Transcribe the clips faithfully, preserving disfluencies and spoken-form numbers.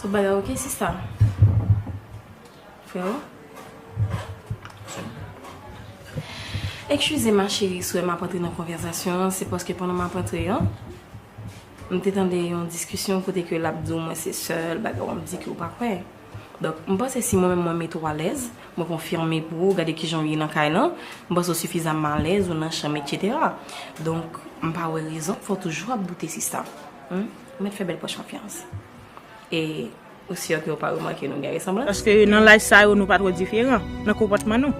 Tout bagay oke, sista? Freo? Eskize ma cheri, si w wè m ap antre nan konvèsasyon an, se paske pandan m ap antre an, m te tande yon diskisyon kote ke l ap di w mwen se sèl bagay w ap di ke w pa kwè. Donk, m panse si mwen menm mwen mete w alèz, mwen konfime pou ou, gade kijan w ye nan kay lan, m panse w sifizamman alèz, ou nan chanm, etsetera. Donk, m pa wè rezon fò w toujou ap boute sista. Hmm? Ou mèt fè bèl pòch konfyans. E ou si ke w pa remake nou gen resanblans? Paske nan laj sa yo, nou pa twò diferan nan konpòtman nou.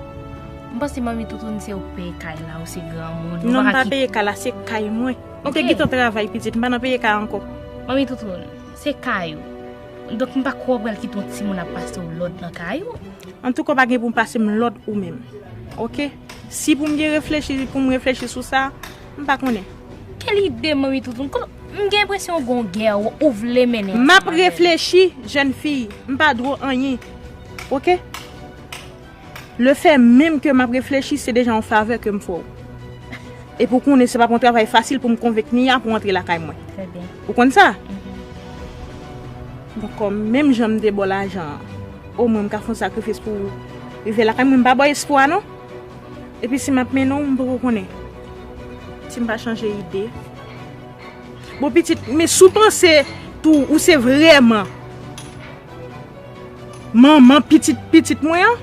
M panse manmi Toutoun se ou k peye kay la, ou se granmoun. Non, m pa peye kay la, se kay mwen. M te gentan travay pitit, m pa nan peye kay ankò. Manmi Toutoun, se kay ou. Donk m pa kwè w pral kite yon timoun ap pase w lòd nan kay ou. Antouka, w pa gen pou w pase m lòd ou menm. Oke? Si pou m gen reflechi, pou m reflechi sou sa, m pa konnen. Kèl ide, manmi Toutoun? Ko-, m gen enpresyon w gon gè ou, ou vle mennen ansanm avè l. M ap reflechi, jèn fi. M pa dwe w anyen. Oke? Lefè menm ke m ap reflechi, se deja yon favè ke m fè w. Epi w konnen se pa yon travay fasil pou m konvenk Nia pou antre lakay mwen. Trè byen. Ou konn sa? Mhm. Donk, kòm menm jan m te ba w lajan an, omwen m ka fè yon sakrifis pou w rive lakay mwen, m pa ba w espwa non. Epi si m ap mennen w, m poko konnen si m pa chanje ide. Bon, pitit, men si w panse tou ou se vrèman manman pitit, pitit mwen an,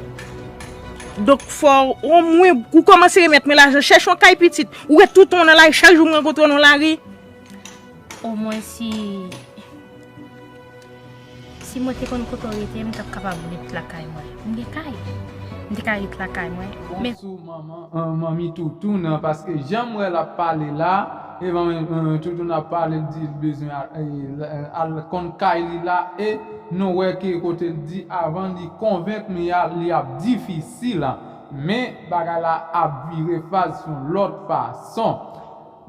donk fò omwen ou kòmanse remèt mwen lajan, chèche yon kay pitit. Ou wè toutan w nan lari, chak jou m rankontre w nan lari. Omwen si, si mwen te konn kote w rete, m t ap kapab ret lakay mwen. M gen kay. M te ka ret lakay mwen. Men sou manman, euh, manmi Toutoun, paske jan m wè l ap pale la, e manmi, euh, Toutoun ap pale, l di l bezwen al, euh, al konn kay li la, e nou wè ke kote l di avan li konvenk Nia, li ap difisil. Men bagay la ap vire faz yon lòt fason.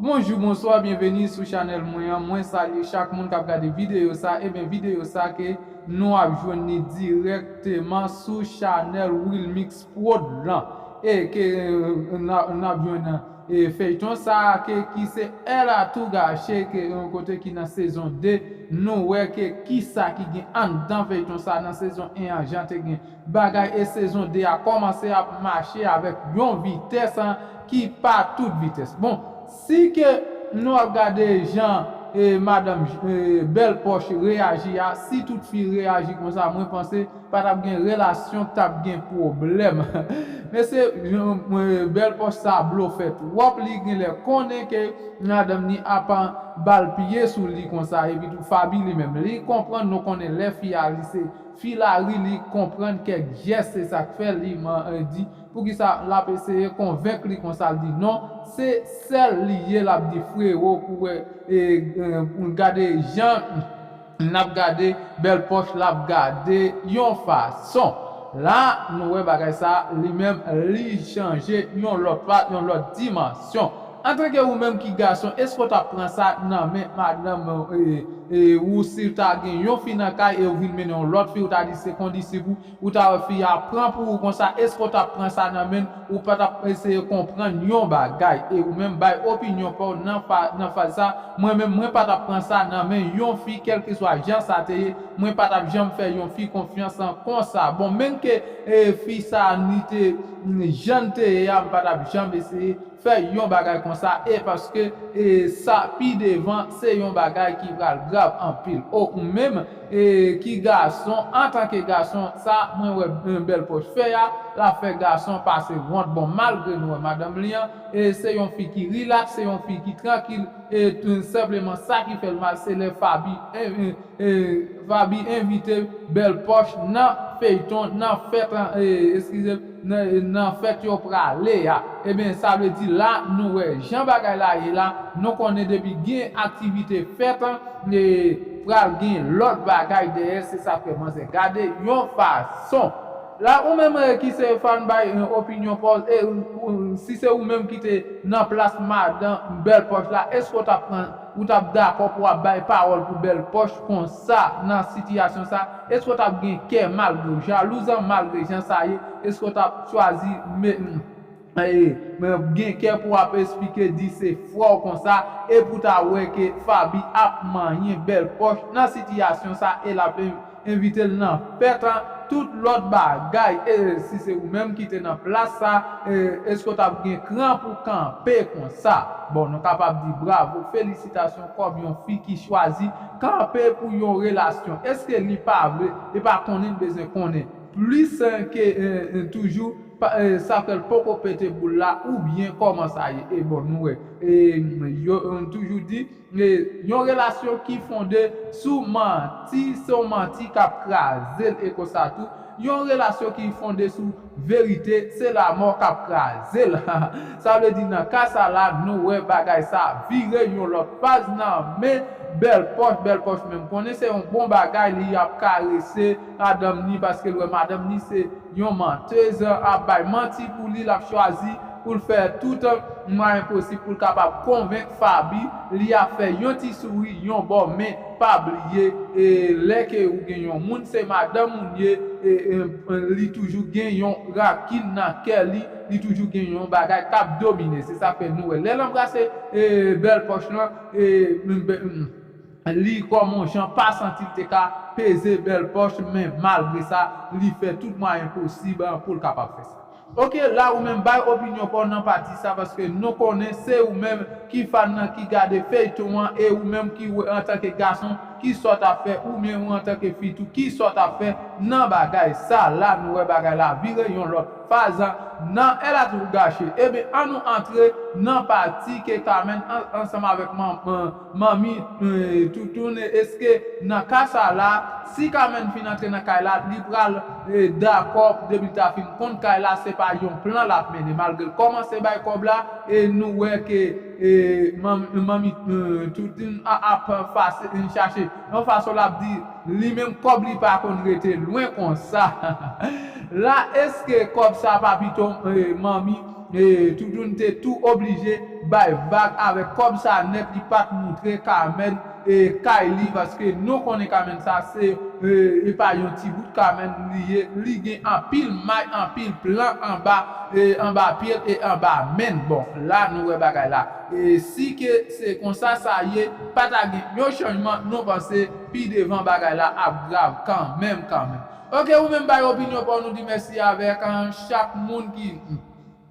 Bonjou, bonswa, byenveni sou chanèl mwen an. Mwen salye chak moun k ap gade videyo sa. Ebyen, videyo sa ke nou ap jwenn li dirèkteman sou chanèl Wilmix Prod lan. E ke, euh, n a, n ap jwenn, e, feyton sa a ke, ki se Elle a tout gâché, ke yon kote ki nan sezon de. Nou wè ke kisa ki gen anndan feyton sa a nan sezon en an, jan te gen bagay, e sezon de a kòmanse ap mache avèk yon vitès, an, ki pa tout vitès. Bon, si ke nou ap gade jan, e, madanm, e, Bèl Pòch reyaji a, si tout fi reyaji konsa, mwen panse pa t ap gen relasyon k t ap gen pwoblèm. Men se, e, Bèl Pòch sa blofè twòp, li genlè konnen ke madanm ni ap ba l pye sou li konsa, epi tou Faby li menm, li konprann, nou konnen lè fi a, li se fi lari, li konprann kèk jès, se sa k fè li man, e, di, poukisa l ap eseye konvenk li konsa, l di non, se sèl li ye, l ap di frewo, pou wè, e, e, gade jan n ap gade Bèl Pòch, l ap gade yon fason. La, nou wè bagay sa, li menm, li chanje yon lòt pa, yon lòt dimansyon. Antanke ou menm ki gason, èske w t ap pran sa nan men madanm, e, e, ou si w ta gen yon fi nan kay e ou vin mennen yon lòt fi, ou ta di se kondisip ou, ou ta wè fi a pran pou ou konsa, èske w t ap pran sa nan men l, ou pa t ap eseye konprann yon bagay, e ou menm bay opinyon pa w nan fa-, nan faz sa, mwen menm, mwen pa t ap pran sa nan men yon fi, kèlkeswa jan sa te ye, mwen pa t ap janm fè yon fi konfyans an konsa. Bon, menm ke, e, fi sa, li te, jan l te ye a, m pa t ap janm eseye fè yon bagay konsa, e paske, e, sa pi devan, se yon bagay ki pral grav anpil. O, ou menm, e, ki gason, antanke gason, sa, mwen wè, e, Bèl Pòch fè a, l ap fè gason pase wont. Bon, malgre nou wè madanm li an, e, se yon fi ki rilaks, se yon fi ki trankil, e, tou senpleman, sa ki fè l mal, se lè Faby, e, e, e, Faby envite Bèl Pòch nan feyton, nan fèt, e, eskize m, nan, nan fèt yo prale a. Ebyen, sa vle di la, nou wè jan bagay la ye la, nou konnen depi gen aktivite fèt, e, pral gen lòt bagay dèyè, se sa k fè manzè gade yon fason. La, ou menm, e, ki se fan bay, e, opinyon pa w, e, ou, ou, si se ou menm ki te nan plas madan Bèl Pòch la, èske w t ap pran, ou t ap dakò pou w ap bay pawòl pou Bèl Pòch konsa nan sitiyasyon sa? Èske w t ap gen kè malgre w jalouz an, malgre jan sa ye? Èske w t ap chwazi me-, e, men gen kè pou w ap esplike, di se frè w konsa, e pou w ta wè ke Faby ap manyen Bèl Pòch nan sitiyasyon sa, e l ap Envite l nan fèt, tout lòt bagay. E si se ou menm ki te nan plas sa, e, èske w t ap gen kran pou kanpe konsa? Bon, nou kapab di bravo, felisitasyon, kòb yon fi ki chwazi kanpe pou yon relasyon. Èske li pa vle, li pa konnen, li bezwen konnen plis, eh, ke, eh, eh, toujou, pa, eh, sa fè l poko pete boul la, oubyen kòman sa ye? E bon, nou wè, e, yo, eh, toujou di, eh, yon relasyon ki fonde sou manti, se yon manti k ap kraze l, e konsa tou, yon relasyon ki fonde sou verite, se lanmò k ap kraze l. Sa vle di, nan ka sa la, nou wè bagay sa vire yon lòt faz nan men Bèl Pòch. Bèl Pòch menm konnen se yon bon bagay, li ap karese madanm ni, paske l wè madanm ni se yon mantez, ap bay manti pou li, l ap chwazi pou l fè tout mwayen posib pou l kapab konvenk Faby, li ap fè yon ti souri yon bò, men pa bliye, e, lè ke ou gen yon moun, se madanm ou ye, e, e, li toujou gen yon rakin nan kè li, li toujou gen yon bagay k ap domine. Se sa k fè nou wè lè l anbrase, e, Bèl Pòch lan, e, m, m, li kòm yon jan pa santi l te ka peze Bèl Pòch, men malgre sa, li fè tout mwayen posib pou l kapab fè sa. Oke, la ou menm bay opinyon pa w nan pati sa, paske nou konnen se ou menm ki fan nan, ki gade feyton an, e ou menm ki wè antanke gason ki sa w t ap fè, oubyen ou antanke fi tou ki sa w t ap fè nan bagay sa la. Nou wè bagay la vire yon lòt faz nan El a tout gâché. Ebyen, ann nou antre nan pati ke Carmen an, ansanm avèk man, man, manmi, eh, Toutoun, èske nan ka sa la, si Carmen fin antre nan kay la, li pral, eh, dakò depi l ta fin konn kay la, se pa yon plan l ap mennen, malgre l kòmanse bay kòb la, e nou wè ke, eh, manm, manmi, eh, Toutoun a, ap fase, chache yon fason l ap di, li menm kòb li pa konn rete lwen konsa. La, èske kòb sa pa pito, eh, manmi, eh, Toutoun te tou oblije bay vag avèk kòb sa nèt, li pa t moutre Carmen, eh, kay li, paske nou konnen Carmen sa se, eh, e pa yon ti bout Carmen li ye, li gen anpil may, anpil plan anba, eh, anba pye l e anba men l. Bon, la nou wè bagay la. E si ke se konsa sa ye, pa ta gen yon chanjman, nou panse pi devan bagay la ap grav kanmenm, kanmenm. Oke, ou menm bay opinyon pa w, nou di mèsi avèk, ah, chak moun ki, mm,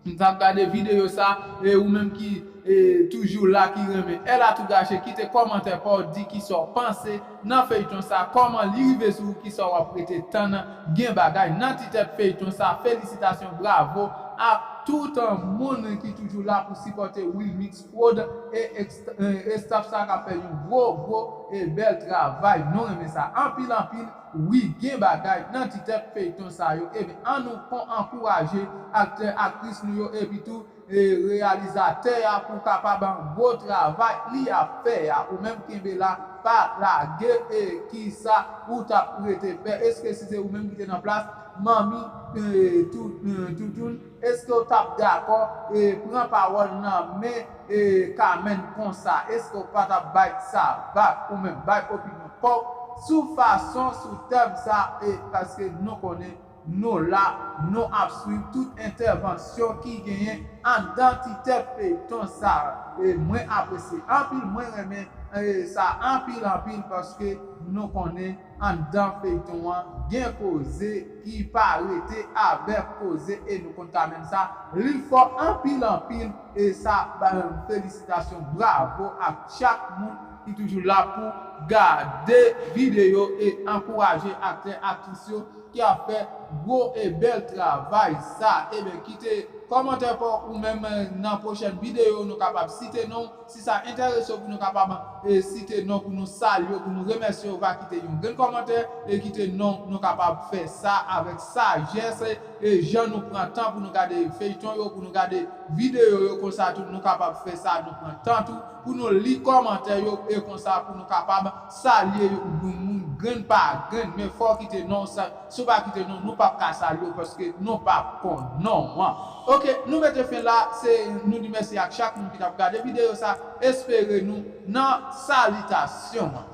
m t ap gade videyo sa, e ou menm ki, e, toujou la, ki renmen El a tout gâché, kite kòmantè pa w, di kisa w panse nan feyton sa, kòman li rive sou ou, kisa w ap rete tann, gen bagay nan ti tèt feyton sa. Felisitasyon, bravo ak tout, eh, moun ki toujou la pou sipòte Wilmix Prod e ekst-, e estaf sa k ap fè yon gwo, gwo e bèl travay. Nou renmen sa anpil, anpil. Wi, gen bagay nan ti tèt feyton sa yo. Ebyen, ann nou kon ankouraje aktè, aktris nou yo, epi tou, e reyalizatè a pou kapab gwo travay li ap fè a. Ou menm kenbe la, pa lage, e kisa ou t ap rete fè? Èske si se ou menm ki te nan plas manmi, e, Tou-, e, Toutoun, èske w t ap dakò, e, pran pawòl nan men, e, Carmen konsa? Èske w pa t ap bay sa vag? Ou menm bay opinyon pa w sou fason, sou tèm sa, e paske nou konnen nou la, nou ap swiv tout entèvansyon ki genyen anndan ti tèt feyton sa. E mwen apresye anpil, mwen renmen, e, sa anpil, anpil, paske nou konnen anndan feyton an gen koze ki pa rete avèk koze, e nou konn Carmen sa, li fò anpil, anpil, e sa, ba, felisitasyon, bravo ak chak moun ki toujou la pou gade videyo e ankouraje aktè, aktris yo ki ap fè gwo e bèl travay sa. Ebyen, kite kòmantè pa w, ou menm, eh, nan pwochèn videyo, nou kapab site non w. Si sa enterese w pou nou kapab, eh, site non w, pou nou salye w, pou nou remèsye w, pa kite yon grenn kòmantè, e kite non w, nou kapab fè sa avèk sajès, e jan nou pran tan pou nou gade feyton yo, pou nou gade videyo yo, konsa tou nou kapab fè sa, nou pran tan tou pou nou li kòmantè yo, e konsa pou nou kapab salye yon moun grenn pa grenn, men fò w kite non w, sa, si w pa kite non w, nou p ap ka salye w, paske nou p ap konn non w an. Oke, nou mete fen la, se, nou di mèsi ak chak moun ki t ap gade videyo sa, espere nou nan salitasyon an.